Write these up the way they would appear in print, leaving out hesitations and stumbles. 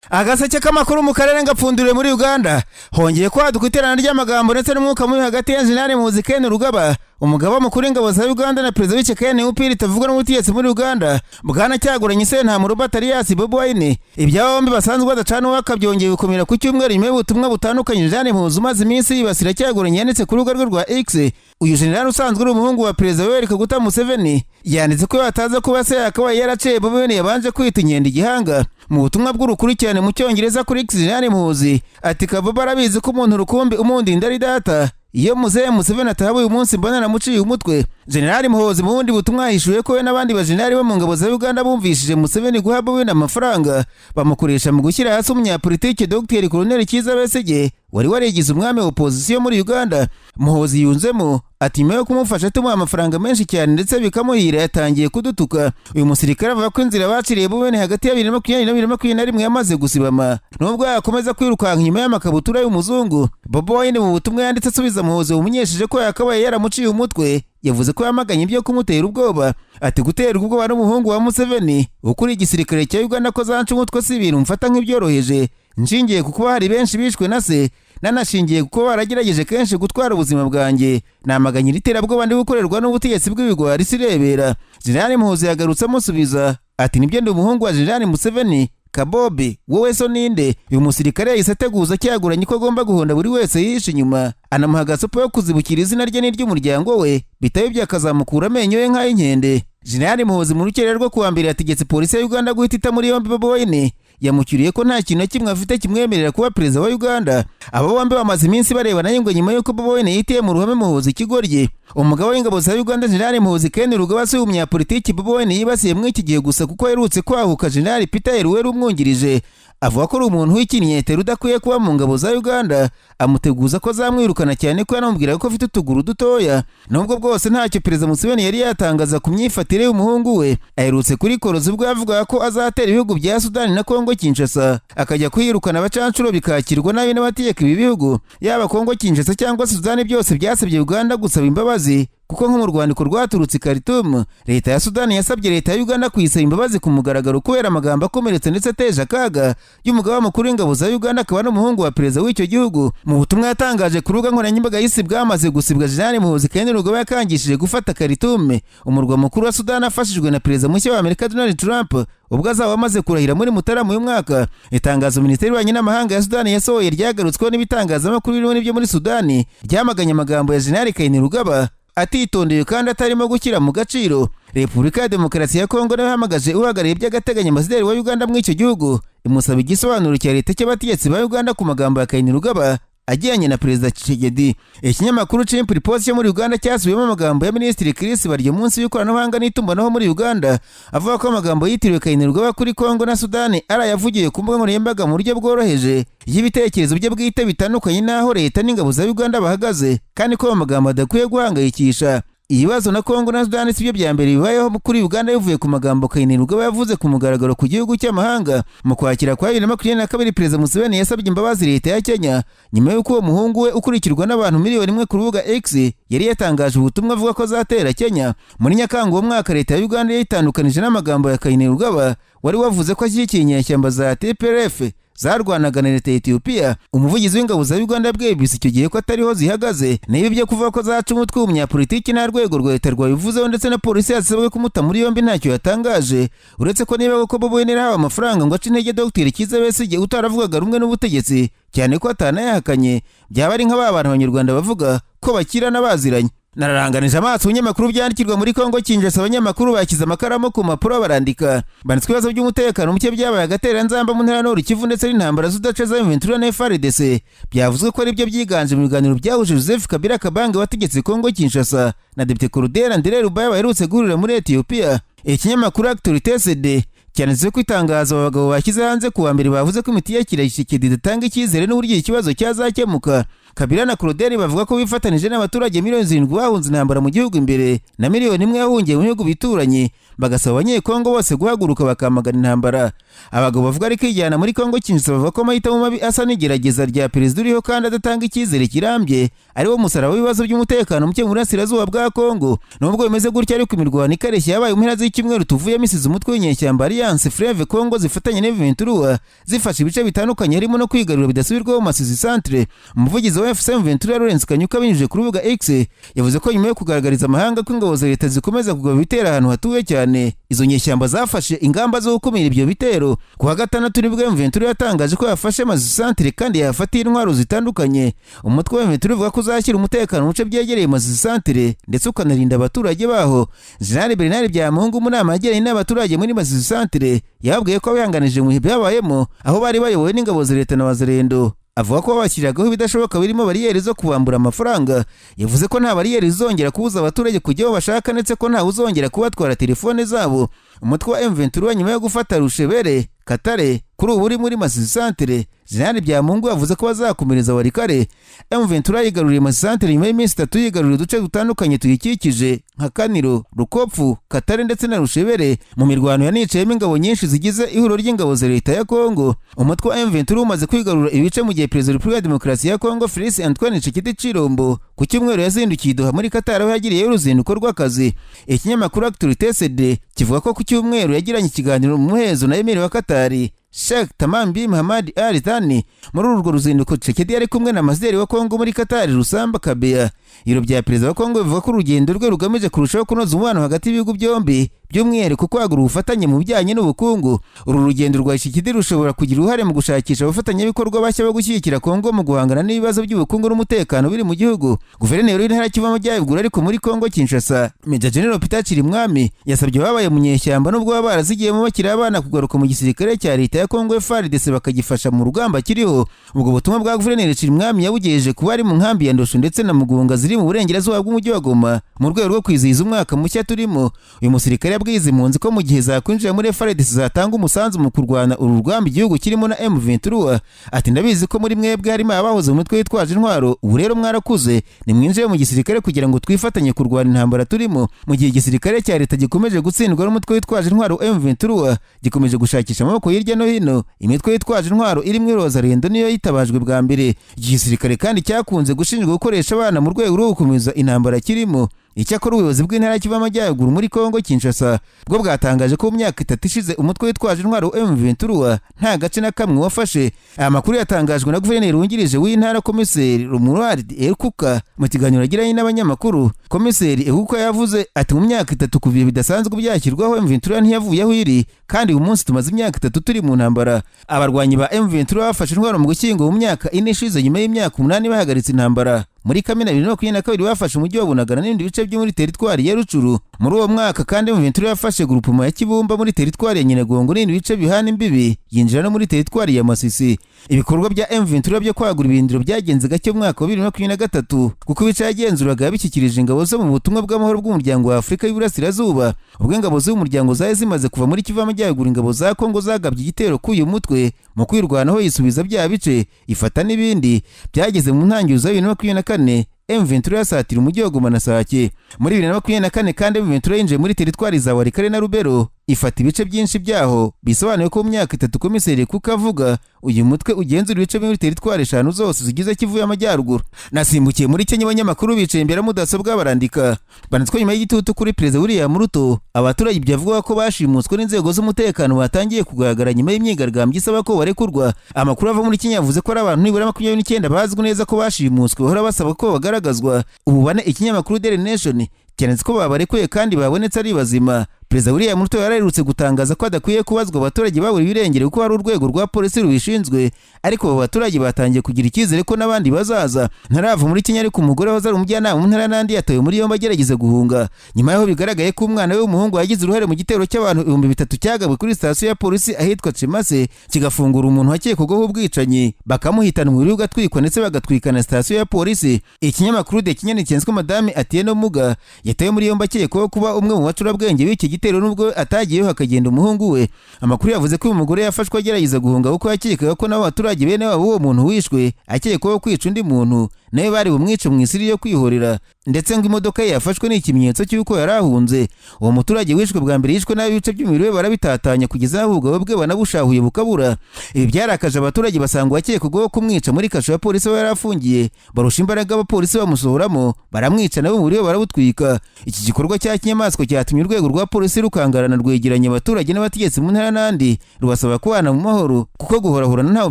Agaseke k'amakuru mu karere ngapfunduriwe muri Uganda. Hongeye kwaduka iterana ry'amagambo ndetse n'umwuka mubi hagati ya Jenerali Muhoozi Kainerugaba, umugaba mukuru w'ingabo za Uganda, na perezida w'ishyaka NUP ritavuga n'ubutegetsi muri Uganda, Bwana Kyagulanyi Ssentamu Robert alias Bobi Wine. Ibyabo bombi basanzwe badacana uwaka byongeye gukomera ku cyumweru nyuma y'ubutumwa butandukanye Jenerali Muhoozi umaze iminsi yibasira Kyagulanyi yanditse ku rubuga rwe rwa X. Uyu jenerali usanzwe ari umuhungu wa perezida Yoweri Kaguta Museveni yanditse ko bataza kuba se yakabaye yaraciye Bobi Wine yabanje kwita inkende igihanga. Mu butumwa bw'urukurikirane mu Cyongereza kuri X, Jenerali Muhoozi ati: "Kabobo arabizi ko umuntu rukumbi umundinda ari data. Iyo muzehe Museveni atahaba uyu munsi, mbona namuciye umutwe." Jenerali Muhoozi mu bundi butumwa yahishuye ko we n'abandi bajenerali bo mu ngabo za Uganda bumvishije Museveni guha Bobi Wine amafaranga, bamukoresha mu gushyira hasi umunyapolitiki Dr Colonel Kizza Besigye wari warigize umwami wa opozisiyo muri Uganda. Muhoozi yunzemo ati: "Nyuma yo kumufasha tumuha amafaranga menshi cyane ndetse bikamuhira, yatangiye kudutuka." Uyu musirikare avuga ko inzira baciriye Bobi Wine hagati ya 2020 na 2021 yamaze gusibama, nubwo yakomeza kwirukanka inyuma y'amakabutura y'umuzungu. Bobi Wine mu butumwa yanditse asubiza Muhoozi umumenyesheje ko yakabaye yaramuciye umutwe, yavuze ko yamaganye ibyo kumutera ubwoba. Ati: "Guterwa ubwoba n'umuhungu wa Museveni ukuriye igisirikare cya Uganda ko zanca umutwe si ibintu mfata nk'ibyoroheje, nshingiye ku kuba hari benshi bishwe na se, nanashingiye ku kuba baragerageje kenshi gutwara ubuzima bwanjye. Namaganye iri terabwoba ndi gukorerwa n'ubutegetsi bw'ibigwari sirebera." Jenerali Muhoozi yagarutse amusubiza ati: "Nibyo, ndi umuhungu wa Jenerali Museveni. Kabobi, wowe so ninde?" Uyu musirikare yahise ateguza Kyagulanyi ko agomba guhonda buri wese yishe inyuma, anamuha agasopo yo kuzibukira izina rye n'iry'umuryango we, bitaba ibyo akazamukura amenyo ye nk'ay'inkende. Jenerali Muhoozi mu rukerera rwo kuwa mbere yategetse polisi ya Uganda guhita ita muri yombi Bobi Wine. Yamucyuriye ko nta kintu na kimwe afite kimwemerera kuba perezida wa Uganda. Aba bombi bamaze iminsi barebana y'ingwe nyuma y'uko Bobi Wine yitiye mu ruhame Muhoozi ikigoryi. Umugaba w'ingabo za Uganda, Jenerali Muhoozi Kainerugaba, si umunyapolitiki Bobi Wine yibasiye muri iki gihe gusa, kuko aherutse kwahuka Jenerali Peter Elwelu umwungirije, avuga ko ari umuntu w'ikinyetero udakwiye kuba mu ngabo za Uganda, amuteguza ko azamwirukana, cyane ko yanamubwiraga ko afite utuguru dutoya. Nubwo bwose ntacyo perezida Museveni yari yatangaza ku myifatire y'umuhungu we, aherutse kuri koroza ubwo yavugaga ko azatera ibihugu bya Sudani na Kongo Kinshasa, akajya kwirukana abacancuro, bikakirwa nabi n'abategeka ibi bihugu. Yaba Kongo Kinshasa cyangwa Sudani, byose byasabye Uganda gusaba imbabazi, kuko nko mu rwandiko rwaturutse i Khartoum, leta ya Sudani yasabye leta ya Uganda kuyisaba imbabazi ku mugaragaro kubera amagambo akomeretse ndetse ateje akaga y'umugaba mukuru w'ingabo za Uganda akaba n'umuhungu wa perezida w'icyo gihugu. Mu butumwa yatangaje ku rubuga nkoranyambaga y'isi bwamaze gusibwa, Jenerali Muhoozi Kainerugaba yakangishije gufata Khartoum, umurwa mukuru wa Sudani, afashijwe na perezida mushya wa Amerika Donald Trump ubwo azaba amaze kurahira muri Mutarama uyu mwaka. Itangazo minisiteri y'ububanyi n'amahanga ya Sudani yasohoye ryagarutsweho n'ibitangazamakuru birimo n'ibyo muri Sudani, ryamaganye amagambo ya Jenerali Kainerugaba atitondeye kandi atarimo gushyira mu gaciro. Repubulika ya Demokarasi ya Kongo nayo yahamagaje uhagarariye by'agateganyo ambasaderi wa Uganda muri icyo gihugu, imusaba igisobanuro cya leta cy'abategetsi ba Uganda ku magambo ya Kainerugaba ajyanye na perezida Tshisekedi. Ikinyamakuru Chimpreports cyo muri Uganda cyasubiyemo amagambo ya minisitiri Chris Baryomunsi w'ikoranabuhanga n'itumanaho muri Uganda, avuga ko amagambo yitiriwe Kainerugaba kuri Kongo na Sudani ari ayavugiwe ku mbuga nkoranyambaga mu buryo bworoheje y'ibitekerezo bye bwite, bitandukanye n'aho leta n'ingabo za Uganda bahagaze, kandi ko ayo magambo adakwiye guhangayikisha. Ibibazo na Kongo na Sudani si byo bya mbere bibayeho kuri Uganda bivuye ku magambo Kainerugaba yavuze ku mugaragaro ku gihugu cy'amahanga. Mu kwakira kwa 2022, perezida Museveni yasabye imbabazi leta ya Kenya nyuma y'uko uwo muhungu we ukurikirwa n'abantu 1 miliyoni ku rubuga X yari yatangaje ubutumwa avuga ko azatera Kenya. Muri Nyakanga uwo mwaka, leta ya Uganda yayitandukanije n'amagambo ya Kainerugaba wari wavuze ko ashyigikiye inyeshyamba za TPLF zarwanaga na leta ya Ethiopia. Umuvugizi w'ingabo za Uganda yabwiye BBC icyo gihe ko atariho zihagaze. Niba ibyo kuvuga ko zaca umutwe w'umunyapolitiki nta rwego rwa leta rwabivuzeho, ndetse na polisi yasabwe kumuta muri yombi ntacyo yatangaje, uretse ko niba koko Bobi Wine yarahawe amafaranga ngo ace intege Dr Kizza Besigye utaravugaga rumwe n'ubutegetsi, cyane ko atanayahakanye, byaba ari nka ba bantu Abanyarwanda bavuga ko bakirana baziranye. Nararanganije amaso ibinyamakuru byandikirwa muri Kongo Kinshasa. Abanyamakuru bashyize amakaramu ku mpapuro barandika, banditswe ibibazo by'umutekano muke byabaye agatereranzamba mu ntara Nord Kivu ndetse n'intambara z'udaca za M23 na FARDC. Byavuzwe ko aribyo byiganje mu biganiro byahuje Joseph Kabila Kabange wategetse Kongo Kinshasa na Depite Claudel André Lubaya baherutse guhurira muri Ethiopia. Ikinyamakuru Actualité CD cyanditse ko itangazo aba bagabo bashyize hanze kuwa mbere bavuze ko imitegekere ya Tshisekedi idatanga icyizere n'uburyo iki kibazo cyazakemuka. Kabila na Claudel bavuga ko bifatanije n'abaturage 7 miliyoni bahunze intambara mu gihugu imbere na 1 miliyoni yahungiye mu bihugu bituranye, bagasaba Abanyekongo bose guhaguruka bakamagana intambara. Abagabo bavuga ariko ijyana muri Kongo Kinshasa bavuga ko amahitamo mabi asa n'igerageza rya perezida uriho kandi adatanga icyizere kirambye ari wo musaraba w'ibibazo by'umutekano muke mu burasirazuba bwa Kongo. Nubwo bimeze gutya ariko, imirwano ikarishye yabaye mu mpera z'icyumweru tuvuyemo isize umutwe w'inyeshyamba Alliance Alliance Fleuve Congo zifatanya na M23 zifashe ibice bitandukanye, harimo no kwigarurira bidasubirwaho Masisi Centre. Umuvugizi wa AFC M23, Lawrence Kanyuka, binyujije ku rubuga X, yavuze ko nyuma yo kugaragariza amahanga ko ingabo za leta zikomeza kugaba ibitero ahantu hatuwe cyane, izo nyeshyamba zafashe ingamba zo gukumira ibyo bitero. Ku wa gatandatu nibwo M23 yatangaje ko yafashe Masisi Centre kandi yafatiye intwaro zitandukanye. Umutwe wa M23 uvuga ko uzashyira umutekano mu bice byegereye Masisi Centre ndetse ukanarinda abaturage baho. Jenerali Bernard Byamungu, mu nama yagiranye n'abaturage muri Masisi Centre, yababwiye ko bihanganije mu bihe byabayemo, aho bari bayobowe n'ingabo za leta na Wazalendo. Avuga ko babashyiragaho ibidashoboka birimo bariyeri zo kubambura amafaranga. Yavuze ko nta bariyeri zizongera kubuza abaturage kujya aho bashaka, ndetse ko ntawe uzongera kubatwara telefone zabo. Umutwe wa M23, nyuma yo gufata Rushebere, Katare, kuri ubu uri muri Masisi Centre. Jenerali Byamungu yavuze ko bazakomereza Walikale. M23 yigaruriye Masisi Centre nyuma y'iminsi 3 yigaruriye uduce dutandukanye tuyikikije nka Kaniro, Rukopfu, Katare ndetse na Rushebere, mu mirwano yanicayemo ingabo nyinshi zigize ihuriro ry'ingabo za leta ya Kongo. Umutwe wa M23 umaze kwigarurira ibice mu gihe Perezida wa Repubulika ya Demokarasi ya Kongo, Felix Antoine Tshisekedi Tshilombo, ku cyumweru yazindukiye Doha muri Qatar, aho yagiriyeyo uruzinduko rw'akazi. Ikinyamakuru Actualité CD kivuga ko ku cyumweru yagiranye ikiganiro mu muhezo na Emir wa Qatar, Sheikh Tamim bin Hamad Al Thani. Muri urwo ruzinduko, Tshisekedi yari kumwe na ambasaderi wa Kongo muri Qatar, Rusamba Kabeya. Ibiro bya perezida wa Kongo bivuga ko urugendo rwe rugamije kurushaho kunoza umubano hagati y'ibihugu byombi, by'umwihariko kwagura ubufatanye mu bijyanye n'ubukungu. Uru rugendo rwa Tshisekedi rushobora kugira uruhare mu gushakisha abafatanyabikorwa bashya bo gushyigikira Kongo mu guhangana n'ibibazo by'ubukungu n'umutekano biri mu gihugu. Guverineri w'intara Kivu Amajyaruguru ariko muri Kongo Kinshasa, Major General Peter Chirimwami, yasabye ababaye mu nyeshyamba nubwo baba barazigiyemo bakiri abana kugaruka mu gisirikare cya leta ya Kongo FARDC bakagifasha mu rugamba kiriho. Ubwo butumwa bwa Guverineri Chirimwami yabugejeje ku bari mu nkambi ya Ndosho ndetse na Mugunga ziri mu burengerazuba bw'umujyi wa Goma, mu rwego rwo kwizihiza umwaka mushya turimo. Uyu musirikare yabwiye izi mpunzi ko mu gihe zakwinjira muri FARDC zatanga umusanzu mu kurwana uru rugamba igihugu kirimo na M23. Ati: "Ndabizi ko muri mwebwe harimo abahoze mu mutwe witwaje intwaro. Ubu rero mwarakuze, nimwinjire mu gisirikare kugira ngo twifatanye kurwana intambara turimo." Mu gihe igisirikare cya leta gikomeje gutsindwa n'umutwe witwaje intwaro M23, gikomeje gushakisha amaboko hirya no hino. Imitwe yitwaje intwaro irimo Wazalendo niyo yitabajwe bwa mbere. Iki gisirikare kandi cyakunze gushinjwa gukoresha abana mu rwego rwo gukomeza intambara kirimo. Icyakora ubuyobozi bw'intara ya Kivu Amajyaruguru muri Kongo Kinshasa bwo bwatangaje ko mu myaka 3 ishize umutwe witwaje intwaro M23 nta gace na kamwe wafashe. Aya makuru yatangajwe na guverineri wungirije w'intara, komiseri Romuald Ekuka, mu kiganiro yagiranye n'abanyamakuru. Komiseri Ekuka yavuze ati: "Mu myaka 3 ku bihe bidasanzwe byashyirwaho, M23 ntiyavuye aho iri, kandi uyu munsi tumaze imyaka 3 turi mu ntambara." Abarwanyi ba M23 bafashe intwaro mu Gushyingo mu myaka 4 ishize, nyuma y'imyaka 8 bahagaritse intambara. Muri Kamena 2022 bafashe umujyi wa Bunagana n'ibindi bice byo muri teritwari ya Rucuru. Muri uwo mwaka kandi M23 yafashe groupement ya Kibumba muri teritwari ya Nyiragongo n'ibindi bice bihana imbibi, yinjira no muri teritwari ya Masisi. Ibikorwa bya M23 byo kwagura ibirindiro byagenze gake mu mwaka wa 2023, kuko ibice yagenzuraga yabishyikirije ingabo zo mu butumwa bw'amahoro bw'umuryango wa Afurika y'Iburasirazuba. Ubwo ingabo z'uyu muryango zari zimaze kuva muri Kivu Amajyaruguru, ingabo za Kongo zagabye igitero k'uyu mutwe. Mu kwirwanaho yisubiza bya bice, ifata n'ibindi. Byageze mu ntangiriro za 2024, M23 yasatira umujyi wa Goma na Sake. Muri 2024 kandi M23 yinjiye muri teritwari za Walikale na Lubero, ifata ibice byinshi byaho. Bisobanuye ko mu myaka 3 komiseri kuko avuga, uyu mutwe ugenzura ibice muri teritwari 5 zose zigize Kivu y'Amajyaruguru. Nasimbukiye muri Kenya. Abanyamakuru bicaye imbere ya mudasobwa barandika, banditswe nyuma y'igitutu kuri Perezida William Ruto. Abaturage byavuga ko bashimuswe n'inzego z'umutekano batangiye kugaragara nyuma y'imyigaragambyo isaba ko barekurwa. Amakuru ava muri Kenya yavuze ko ari abantu nibura 29 bazwi neza ko bashimuswe, bahora basaba ko bagaragazwa. Ubu bane ikinyamakuru Daily Nation cyanditse ko babarekuye kandi babonetse ari bazima. Perezida William Ruto yaraherutse gutangaza ko adakwiye kubazwa abaturage babura ibirengero kuko hari urwego rwa polisi rubishinzwe, ariko abo baturage batangiye kugira icyizere ko n'abandi bazaza. Ntarava muri Kenya ariko, umugore wahoze ari umujyanama mu ntara n'andi yatawe muri yombi agerageza guhunga, nyuma y'aho bigaragaye ko umwana we w'umuhungu yagize uruhare mu gitero cy'abantu 3000 cyagabwe kuri sitasiyo ya polisi ahitwa Chemase, kigafungura umuntu wakekwagaho ubwicanyi, bakamuhitana, umubiri ugatwikwa ndetse bagatwikana sitasiyo ya polisi. Ikinyamakuru The Kenyan cyanditswe ko Madame Atieno Muga yatawe muri yombi akekwaho kuba umwe mu bacurabwenge b'iki gitero, nubwo atagiyeho hakagenda umuhungu we. Amakuru yavuze ko uyu mugore yafashwe agerageza guhunga kuko yakekaga ko nabo abaturage bene wabo uwo muntu wishwe akekwaho kwica undi muntu nawe bari bumwice mu isiri yo kwihorera, ndetse ngo imodoka ye yafashwe ni ikimenyetso cy'uko yari ahunze. Uwo muturage wishwe bwa mbere yishwe nabi, ibice by'umubiri we barabitatanya kugeza aho ubugabo bwe banabushahuye bukabura. Ibi byarakaje abaturage, basanga uwakekwagaho kumwica muri kasho ya polisi aho yari afungiye, barusha imbaraga abapolisi, bamusohoramo, baramwica, nabo umubiri we barawutwika. Iki gikorwa cya kinyamaswa cyatumye urwego rwa polisi polisi rukangarana rwegeranya abaturage n'abategetsi mu ntara n'andi, rubasaba kubana mu mahoro kuko guhorahorana ntaho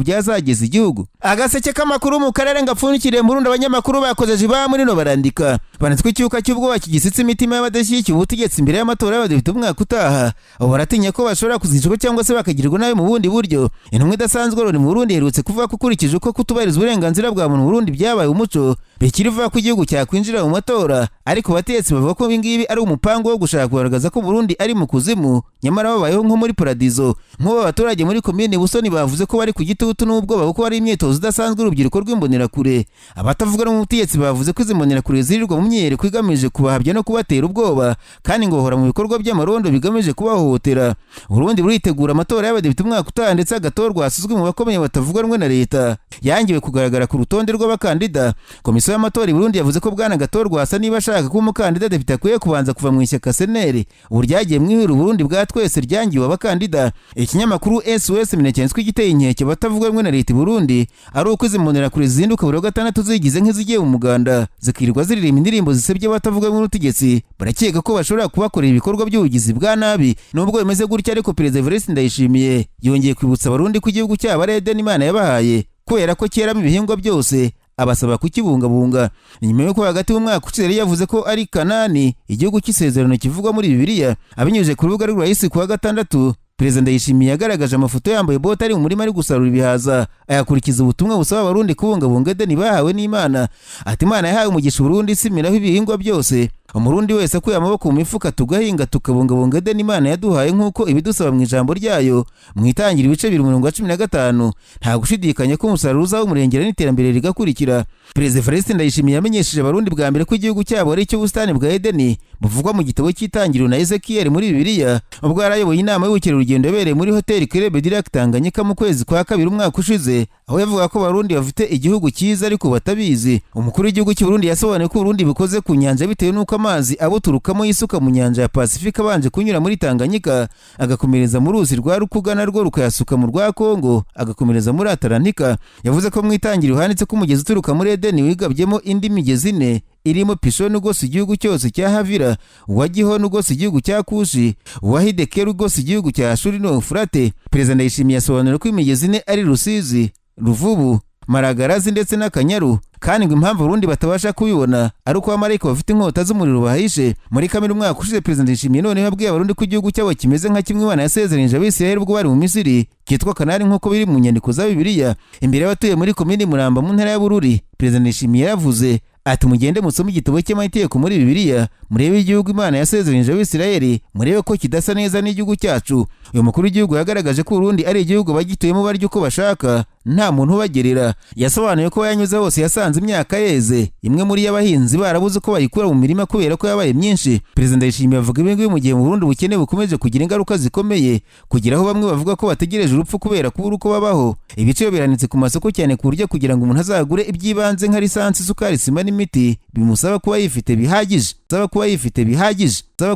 byazageza igihugu. Agaseke k'amakuru mu karere ngapfundikiriye mu Burundi. Abanyamakuru bakoze jiba muri no barandika banditswe icyuka cy'ubwoba kigisitse imitima y'abadashyigikiye ubutegetsi imbere y'amatora y'abadepite umwaka utaha. Abo baratinya ko bashobora kuzicwa cyangwa se bakagirirwa nabi mu bundi buryo. Intumwa idasanzwe Loni mu Burundi iherutse kuvuga ko ukurikije uko kutubahiriza uburenganzira bwa muntu mu Burundi byabaye umuco, bikiri vuba ko igihugu cyakwinjira mu matora. Ariko abategetsi bavuga ko ibingibi ari umupango wo gushaka kugaragaza ko Burundi ari mu kuzimu, nyamara babayeho nko muri paradizo. Nk'ubu abaturage muri komine Busoni bavuze ko bari ku gitutu n'ubwoba kuko hari imyitozo idasanzwe urubyiruko rw'imbonerakure. Abatavuga n'ubutegetsi bavuze ko izi mbonerakure zirirwa mu myiyereko igamije kubahabya no kubatera ubwoba, kandi ngo bahora mu bikorwa by'amarondo bigamije kubahohotera. Burundi buritegura amatora y'abadepite umwaka utaha, ndetse agatorwa hasuzwe mu bakomeye batavuga rumwe na leta yangiwe kugaragara ku rutonde rw'abakandida. Komisiyo y'amatora i Burundi yavuze ko bwana Gatorwa asa niba ashaka kuba umukandida depite akwiye kubanza kuva mu ishyaka CNL ubu ryagiye mu ihuriro Burundi bwa twese ryangiwe abakandida. Ikinyamakuru SOS Mineke igiteye inkeke batavuga rumwe na leta i Burundi ari uko izi mbonerakure zizinduka buri wa gatandatu zigize nk'izigiye mu muganda, zikirirwa ziririmba indirimbo zisebya abatavuga rumwe n'ubutegetsi. Barakeka ko bashobora kubakorera ibikorwa by'ubugizi bwa nabi. Nubwo bimeze gutya ariko, Perezida Evariste Ndayishimiye yongeye kwibutsa Abarundi ko igihugu cyabo ari Edeni Imana yabahaye, kubera ko cyeramo ibihingwa byose, abasaba kukibungabunga. Nyuma y'uko hagati y'umwaka ushize yari yavuze ko ari Kanani, igihugu cy'isezerano kivugwa muri Bibiliya. Abinyujije ku rubuga rwa X kuwa gatandatu, Perezida Ndayishimiye yagaragaje amafoto yambaye bote ari mu murima ari gusarura ibihaza, ayakurikiza ubutumwa busaba Abarundi kubungabunga Edeni bahawe n'Imana. Ati: "Imana yahawe umugisha Uburundi, isimiraho ibihingwa byose. Umurundi wese akuye amaboko mu mifuka tugahinga, tukabungabunga Edeni Imana yaduhaye nk'uko ibidusaba mu ijambo ryayo mu Itangira ibice 2 umurongo wa 15, nta gushidikanya ko umusaruro uzaba umurengera n'iterambere rigakurikira." Perezida Evariste Ndayishimiye yamenyesheje Abarundi bwa mbere ko igihugu cyabo ari icy'ubusitani bwa Edeni buvugwa mu gitabo cy'Itangiriro na Ezekiyeli muri Bibiliya, ubwo yari ayoboye inama y'ubukerarugendo yabereye muri hoteli Club du Lac Tanganyika mu kwezi kwa kabiri umwaka ushize, aho yavuga ko Abarundi bafite igihugu cyiza ariko batabizi. Umukuru w'igihugu cy'u Burundi yasobanuye ko Uburundi bukoze ku nyanja bitewe n'uko amazi abuturukamo yisuka mu nyanja ya Pasifika abanje kunyura muri Tanganyika, agakomereza mu ruzi rwa Rukuga, narwo rukayasuka mu rwa Kongo, agakomereza muri Atalantika. Yavuze ko mu Itangiriro handitse ko umugezi uturuka muri Edeni wigabyemo indi migezi ine irimo Pishoni ugose igihugu cyose cya Havira, uwa Gihoni ugose igihugu cya Kushi, uwa Hidekeri ugose igihugu cya Ashuri n'Ufurate. Perezida Ndayishimiye asobanura ko imigezi ine ari Rusizi, Ruvubu, Maragarazi ndetse n'Akanyaru, kandi ngo impamvu Abarundi batabasha kubibona ari uko abamarayika bafite inkota z'umuriro bahishe. Muri Kamena umwaka ushize, Perezida Ndayishimiye noneho abwiye Abarundi ko igihugu cyabo kimeze nka kimwe Imana yasezeranyije Abisirayeli ubwo bari mu Misiri, cyitwa Kanani nk'uko biri mu nyandiko za Bibiliya. Imbere y'abatuye muri komini Muramba mu ntara ya Bururi, Perezida Ndayishimiye yaravuze ati: "Mugende musome igitabo cy'amategeko muri Bibiliya, murebe igihugu Imana yasezeranyije Abisirayeli, murebe ko kidasa neza n'igihugu cyacu." Uyu mukuru w'igihugu yagaragaje ko Uburundi ari igihugu bagituyemo barya uko bashaka, nta muntu ubagerera. Yasobanuye ko yanyuze hose yasanze imyaka yeze, imwe muri yo abahinzi barabuze uko bayikura mu mirima kubera ko yabaye myinshi. Perezida Ndayishimiye avuga ibi ngibi mu gihe mu Burundi ubukene bukomeje kugira ingaruka zikomeye, kugira aho bamwe bavuga ko bategereje urupfu kubera kubura uko babaho. Ibiciro biranitse ku masoko cyane, ku buryo kugira ngo umuntu azagure iby'ibanze nka lisansi, isukari, sima n'imiti bimusaba kuba yifite bihagije, saba kuba yifite bihagije, saba kuba